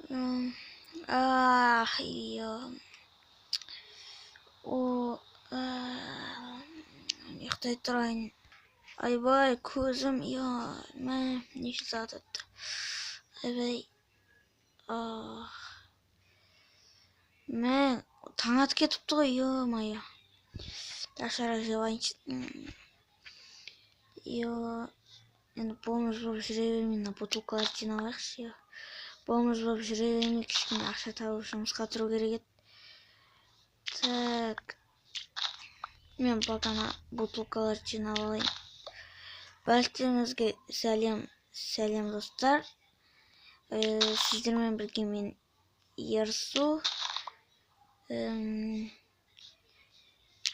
Ах, о, ұйықтай тұрайын. Айбай, көзім, мә, неше сағат өтті. Айбай, мә, таң атып кетіпті ғой, ё-моё. Ашара жеп алайыншы. Енді бомж болып жүре бермей, мына бутылкаларды жинап алайықшы. Бомж болып жүре бермей, кішкене ақша тауып жұмысқа тұру керек еді. Так, мен пока ана бутылкаларды жинап алайын. Барлықтарыңызға сәлем, сәлем достар. Сіздермен бірге мен Ерсу.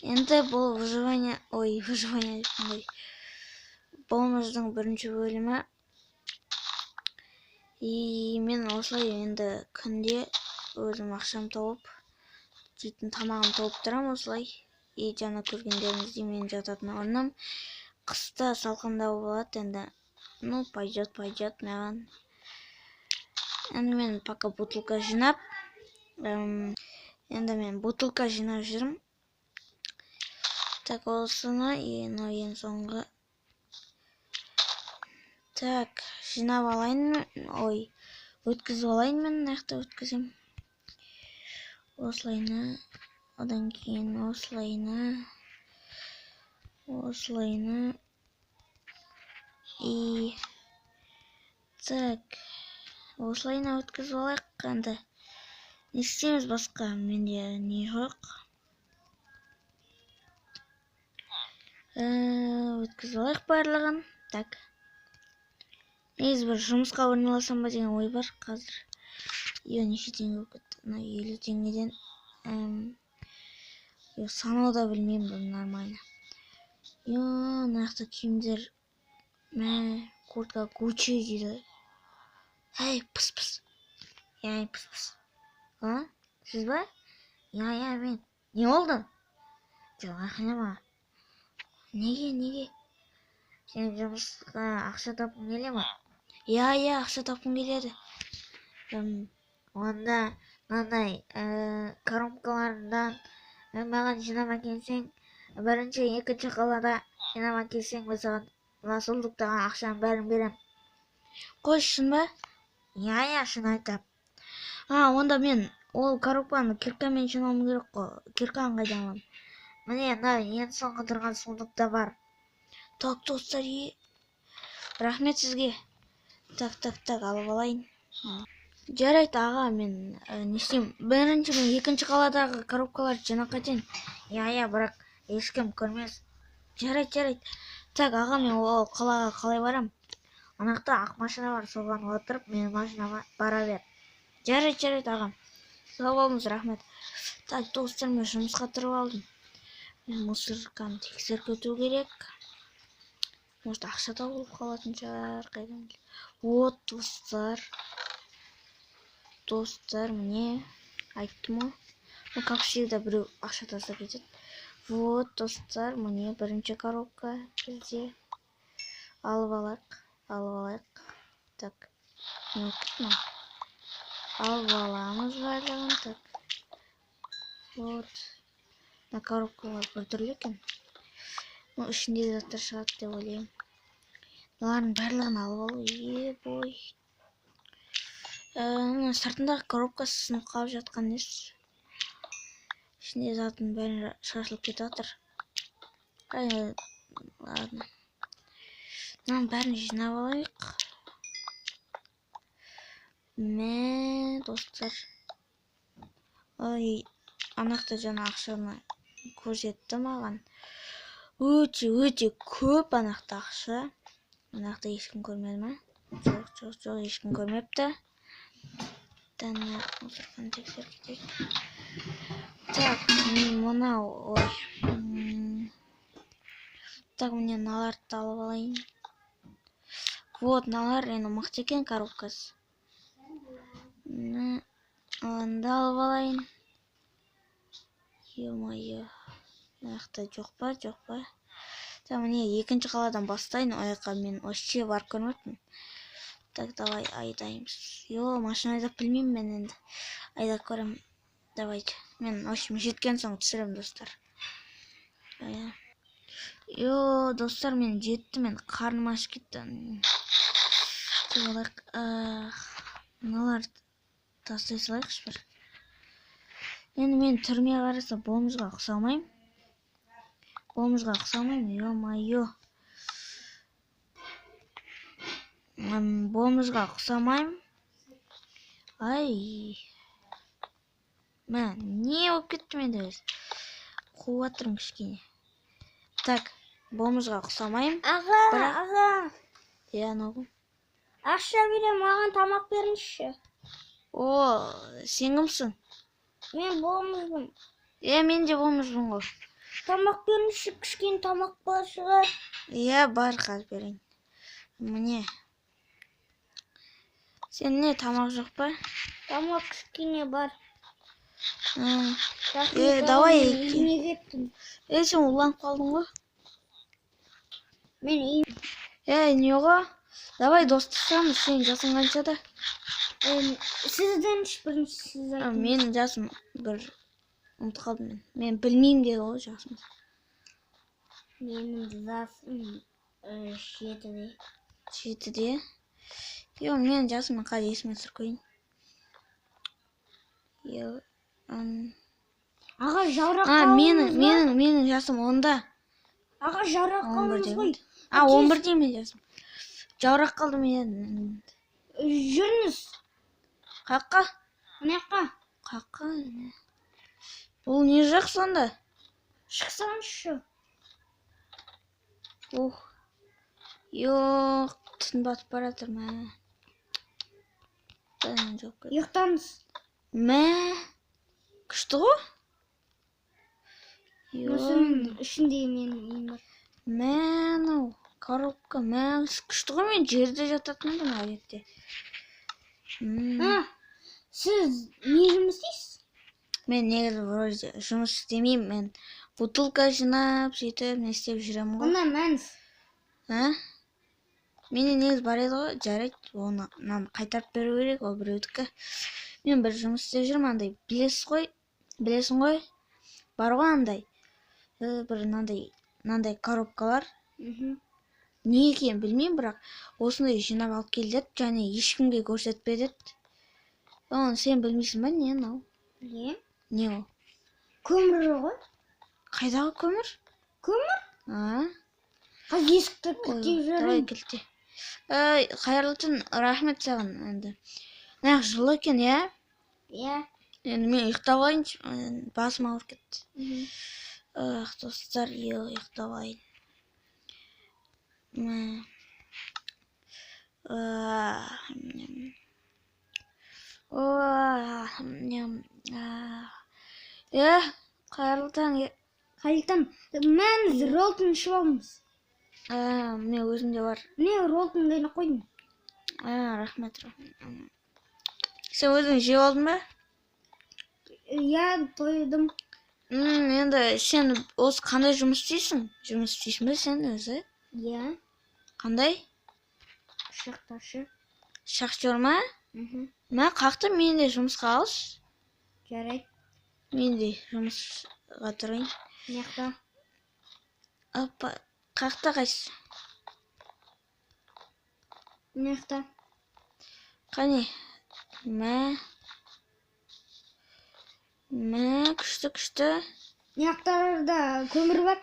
Енді бұл выживание, ой, выживание деппін ғой. Бомждың бірінші бөлімі. И мен осылай енді күнде өзім ақшам тауып, жейтін тамағым тауып тұрамын осылай. И жаңа көргендеріңіздей менің жататын орным. Қыста салқындау болады енді. Ну, пойдет, пойдет маған. Енді мен пока бутылка жинап, енді мен бутылка жинап жүрмін. Так, осыны, и мынау ең соңғы. Так, жинап алайын, ой, өткізіп алайын мен, мына жақта өткіземін. Осылайына, одан кейін осылайына, осылайына. И так, осылайына өткізіп алайық енді. Не істейміз басқа? Менде не жоқ. Өткізіп алайық барлығын. Так. Негізі бір жұмысқа орналасам ба деген ой бар қазір. Неше теңге болып кетті? Мына 50 теңгеден, санау да білмеймін бұл нормально. Мына жақта киімдер, мә, куртка Гуччи дейді. Әй, пыс пыс. Әй, пыс пыс. А? Сіз ба? Иә, иә, мен. Не болды? Жоқ, айқайлама. Неге, неге? Сен жұмысқа ақша тапқың келе ма? Иә, иә, ақша тапқым келеді. Онда мынандай коробкалардан маған жинап әкелсең, бірінші, екінші қалада жинап әкелсең, мен саған мына сундуктағы ақшаның бәрін беремін. Қой, шын ба? Иә, иә, шын айтамын. А, онда мен ол коробканы киркамен жинауым керек қой. Кирканы қайдан аламын? Міне, мына ең соңғы тұрған сундукта бар. Так, достар, рахмет сізге. Так, так, так, алып алайын. Жарайды, аға, мен не істеймін? Бірінші мен екінші қаладағы коробкаларды жинап қайтайын. Иә, иә, бірақ ешкім көрмес. Жарайды, жарайды. Так, аға, мен ол қалаға қалай барам? Ана жақта ақ машина бар, соған отырып менің машинама бара бер. Жарайды, жарайды, ағам. Сау болыңыз, рахмет. Так, достар, мен жұмысқа тұрып алдым. Мен мусорканы тексеріп кету керек. Может, ақша да болып қалатын шығар, қайдан білейін. Вот, достар. Достар, міне айттым ғой. Ну, как всегда, біреу ақша тастап кетеді. Вот, достар, міне бірінші коробка бізде. Алып алайық, алып алайық. Так, не болып кетті мынау? Алып аламыз барлығын. Так, вот. Мына коробкалар біртүрлі екен. Ну, ішінде заттар шығады деп ойлаймын. Мыналардың барлығын алып алу, ебой. Мына сыртындағы коробкасы сынып қалып жатқан несі? Ішінде заттың бәрі шашылып кетіп жатыр. Ладно. Мынаның бәрін жинап алайық. Мә, достар. Ой, ана жақта жаңа ақшаны көрсетті маған. Өте, өте көп ана жақта ақша. Ана жақта ешкім көрмеді ме? Жоқ, жоқ, жоқ, ешкім көрмепті. Тәні мусорканы тексеріп кетейік. Так, мынау, ой. Так, міне мыналарды да алып алайын. Вот, мыналар енді мықты екен коробкасы. Міне, мынаны да алып алайын. Ё-моё. Мына жақта жоқ па, жоқ па? Так, міне екінші қаладан бастайын. Ол жаққа мен вообще барып көрмеппін. Так, давай айдаймыз. Йо, машина айдап білмеймін мен енді. Айдап көремін. Давайте. Мен, в общем, жеткен соң түсіремін, достар. Йо, достар, мен жеттім, мен қарным ашып кетті. Түсіп алайық. Мыналарды тастай салайықшы бір. Енді мен түріме қараса бомжға ұқсамаймын. Бомжға ұқсамаймын, ё-моё. Бомжға ұқсамаймын. Ай. Мә, не болып кетті менде өзі? Қуып жатырмын кішкене. Так, бомжға ұқсамаймын. Аға, аға. Иә, анау. Ақша берем, маған тамақ беріңізші. О, сен кімсің? Мен бомжбын. Иә, мен де бомжбын ғой. Тамақ беріңізші, кішкене тамақ бар шығар. Иә, бар, қазір берейін. Міне. Сен не, тамақ жоқ па? Тамақ кішкене бар. Давай. Үйіме кеттім. Сен уланып қалдың ғой. Мен үйім. Не ғой? Давай достасамыз, сенің жасың қаншада? Сізден бірінші сіз айтыңыз. Менің жасым бір ұмытып қалдым мен. Мен білмеймін деді ғой жасым. Менің жасым 7-де. 7-де? Йо, менің жасым қазір есіме түсіріп қояйын. Йо, Аға, жаурақ қалыңыз ба? Менің жасым 10-да. Аға, жаурақ қалыңыз ғой. 11-де менің жасым. Жаурақ қалдым мен. Жүріңіз. Қаққа? Мына жаққа. Қаққа. Бұл не жақ сонда? Шықсаңызшы. Ух. Йоқ, түн батып бара жатыр, мә. Түн жоқ. Ұйықтаңыз. Мә. Күшті ғой? Осының ішінде менің үйім бар. Мә, анау коробка, мә, күшті ғой, мен жерде жататын едім әдетте. Сіз не жұмыс істейсіз? Мен негізі вроде жұмыс істемеймін, мен бутылка жинап, сөйтіп не істеп жүремін ғой. Онда мәнс. А? Менде негізі бар еді ғой, жарайды, оны мынаны қайтарып беру керек, ол біреудікі. Мен бір жұмыс істеп жүрмін, андай білесіз ғой, білесің ғой, бар ғой андай, бір мынандай коробкалар. Не екенін білмеймін, бірақ осындай жинап алып кел деді, және ешкімге көрсетпе деді. Оны сен білмейсің ба, не мынау? Білемін. Не ол? Көмір ғой. Қайдағы көмір? Көмір? А? Қазір есікті кілттеп Ой, жіберейін. Давай кілтте. Қайырлы түн, рахмет саған енді. Нақ жылы екен, иә? Иә. Енді мен ұйықтап алайыншы, басым ауырып кетті. Ах, достар, ұйықтап алайын. Мә. Қайырлы таң. Қайырлы таң. Мәніз, роллтон ішіп алыңыз. Мен өзімде бар. Міне, роллтон дайындап қойдым. Рахмет, рахмет. Сен өзің жеп алдың ба? Иә, тойдым. Енді сен осы қандай жұмыс істейсің? Жұмыс істейсің бе сен өзі? Иә. Қандай? Шахташы. Шахтер ма? Мә, қақты, мен де жұмысқа алшы. Жарайды. Мен де жұмысқа тұрайын. Мына. Опа, қақты қайсысы? Мына. Қане? Мә. Мә, күшті, күшті. Мына жақтарда көмір бар.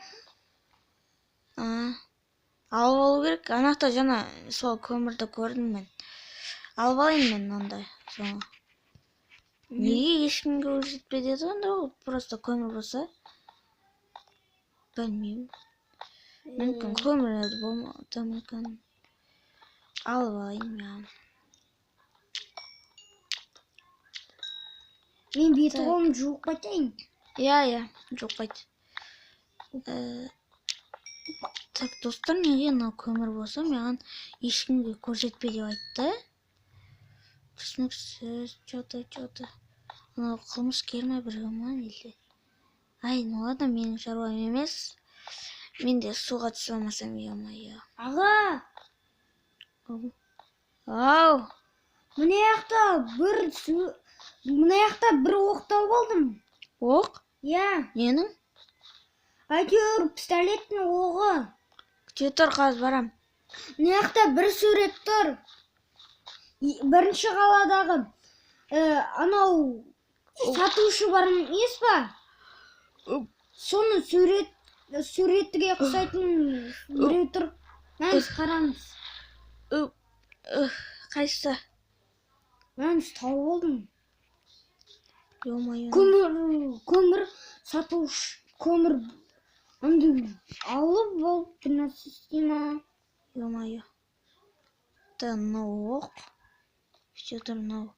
Алып алу керек. Ана жақта жаңа сол көмірді көрдім мен. Алып алайын мен онда соны. Неге ешкімге көрсетпе деді онда, ол просто көмір болса? Білмеймін. Мүмкін көмір болмауы мүмкін. Алып алайын мен. Мен беті қолымды жуып қайтайын. Иә, иә, жуып қайт. Так, достар, неге мынау көмір болса, маған ешкімге көрсетпе деп айтты. Түсініксіз, чё-то, чё-то. Анау қылмыскер ме, біреу ма, или? Ай, ну ладно, менің шаруам емес. Мен де суға түсе алмасам, ё-моё. Аға! Ау. Мына жақта бір мына жақта бір оқ тауып алдым. Оқ? Иә. Ненің? Әйтеуір пистолеттің оғы. Күте тұр, қазір барам. Мына жақта бір сурет тұр. Бірінші қаладағы анау сатушы бар емес па? Соның суретіге ұқсайтын біреу тұр. Мәңіз, қараңыз. Қайсысы? Мәңіз, тауып алдым. Ё-моё. Көмір сатушы, көмір андай алып болып бір нәрсе істей ма? Ё-моё. Да, мынау оқ. Күте тұр, мынау.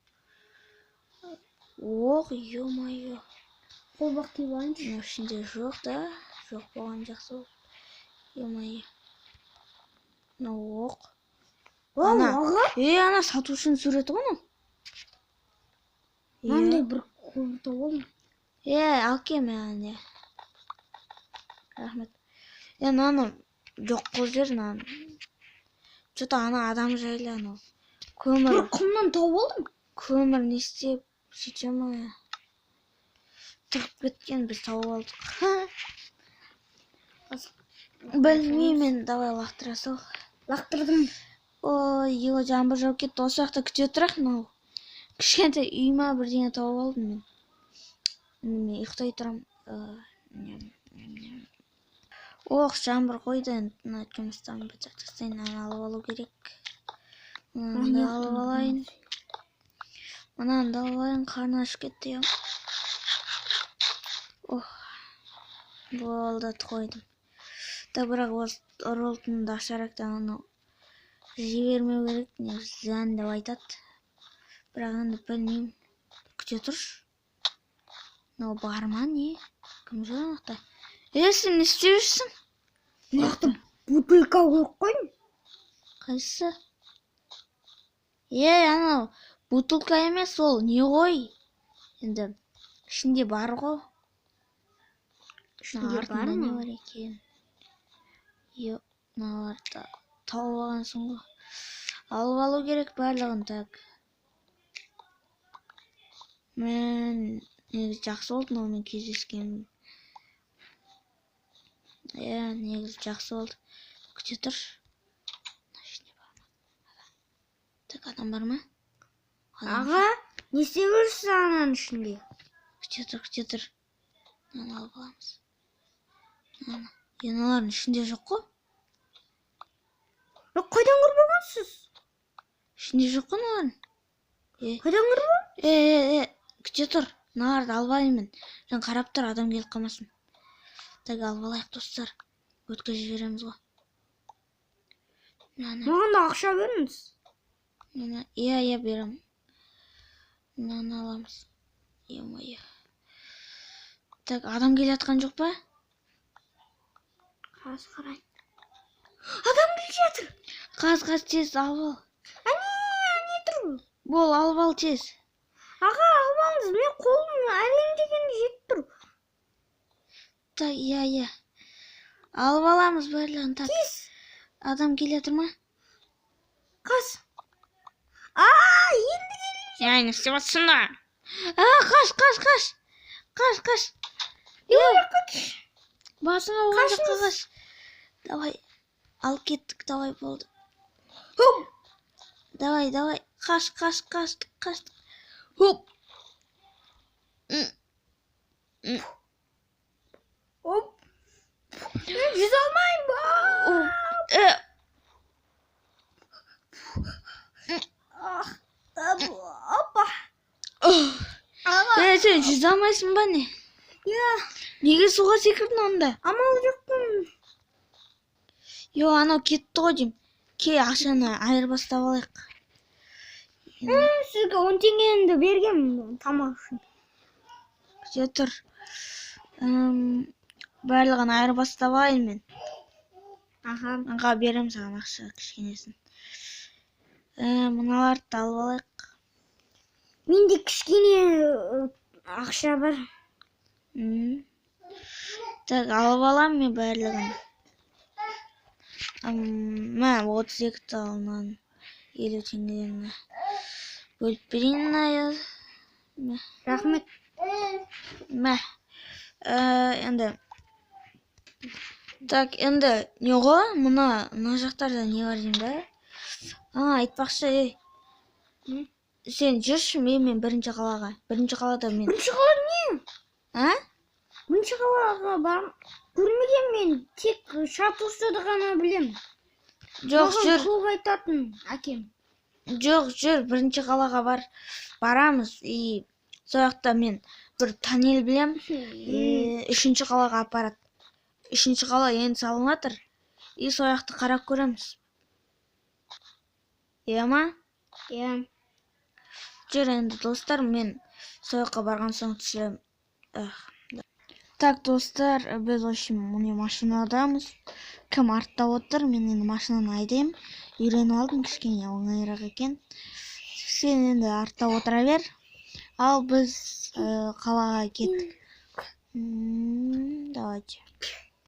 Оқ, ё-моё. Қолбақ киіп алайыншы. Мынау ішінде жоқ да. Жоқ болған жақсы болды. Ё-моё. Мынау оқ. Оу, Ана. аға. Е, ана сатушының суреті ғой мынау. Мынандай бір көмір тауып алдым. Е, алып кел маған, е. Рахмет. Е, мынаны жоқ қылып жібер мынаны. Че-то ана адам жайлы анау. Көмір, Бір құмнан тауып алдым. Көмір не істеп сөйтем ма? Тығып кеткен, біз тауып алдық. Білмеймін, давай лақтыра сал. Лақтырдым. Ой, ё, жаңбыр жауып кетті. Осы жақта күте тұрайық мынау. Кішкентай үй ма бірдеңе тауып алдым мен. Енді мен ұйықтай тұрамын. Ох, жаңбыр қойды енді. Мына жұмыстан бітіріп тастайын, мынаны алып алу керек. Мынаны да алып алайын. Мынаны да алып алайын, қарны ашып кетті, ё. Ох, болды, қойдым. Да, бірақ осы роллтонды доширактан анау жібермеу керек, негізі зиян деп айтады. Бірақ енді білмеймін. Күте тұршы. Мынау бар ма, не? Кім жүр ана жақта? Е, сен не істеп жүрсің? Мына жақта бутылка қойып қойдым. Қайсысы? Е, анау бутылка емес, ол не ғой? Енді ішінде бар ғой. Ішінде бар артында не ма? бар екен? Е, мыналарды тауып алғансың ғой. Алып алу керек барлығын, так. Мен негізі жақсы болды мынаумен кездескенім. Иә, негізі жақсы болды. Күте тұршы. Мына ішінде бар ма? Так, адам бар ма? Адам. Аға, не істеп жүрсіз ананың ішінде? Күте тұр, күте тұр. Мынаны алып аламыз. Мынаны. Е, мыналардың ішінде жоқ қой. Е, қайдан көріп алғансыз? Ішінде жоқ қой мыналардың. Е, Қайдан көріп алдың? е, е, е, күте тұр. Мыналарды алып алайын мен. Сен қарап тұр, адам келіп қалмасын. Так, алып алайық, достар. Өткізіп жібереміз ғой. Мынаны, Маған да ақша беріңіз. мынаны, иә, иә, беремін. Мынаны аламыз. Ё-моё. Так, адам келе жатқан жоқ па? Қазір қарайын. Адам келе жатыр. Қаз, қаз, тез алып ал. Әне, әне тұр. Бол, алып ал тез. Аға, алып алыңыз. Мен қолым әрең дегенде жетіп тұр. Так, иә, иә. Алып аламыз барлығын. Так. Тез. Адам келе жатыр ма? Қаз. А, енді келе. Ей, не істеп жатсың да? А, қаш, қаш, қаш. Қаш, қаш. Басыңа оған жаққа қаш. Давай. Алып кеттік, давай, болды. Хоп. Давай, давай. Қаш, қаш, қаштық, қаштық. Хоп. М, Оп. Мен жүзе алмаймын ба? Оп. Э, Ах, опа. Аға. Е, сен жүзе алмайсың ба, не? Иә, Неге суға секірдің онда? Амал жоқпын. Йо, анау кетті ғой деймін. Ке, ақшаны айырбастап алайық. Сізге 10 теңгемді бергенмін тамақ үшін. Күте тұр. Барлығын айырбастап алайын мен. Аха. Аға, беремін саған ақша кішкенесін. Мыналарды да алып алайық. Менде кішкене ақша бар. Так, алып аламын мен барлығын. Мә, 32 талынан. 50 теңгені бөліп берейін. Мә. Рахмет. Мә. Енді так, енді не ғой, мына жақтарда не бар деймін да. А, айтпақшы, ей, сен жүрші менімен бірінші қалаға. Бірінші қалада мен Бірінші қала не? А? Бірінші қалаға бар көрмеген мен, тек Шатушты ғана білем. Жоқ. Маған Жүр. Көп айтатын әкем. Жоқ, жүр, бірінші қалаға барамыз и сол жақта мен бір тоннель білем, үшінші қалаға апарады. Үшінші қала енді салынып жатыр и сол жақты қарап көреміз, иә ма? Иә. Жүр енді, достар, мен сол жаққа барған соң түсіремін. Ах, да. Так, достар, біз, в общем, міне, машинадамыз. Кім артта отыр, мен енді машинаны айдаймын, үйреніп алдым, кішкене оңайырақ екен. Сен енді артта отыра бер, ал біз қалаға кеттік. Давайте.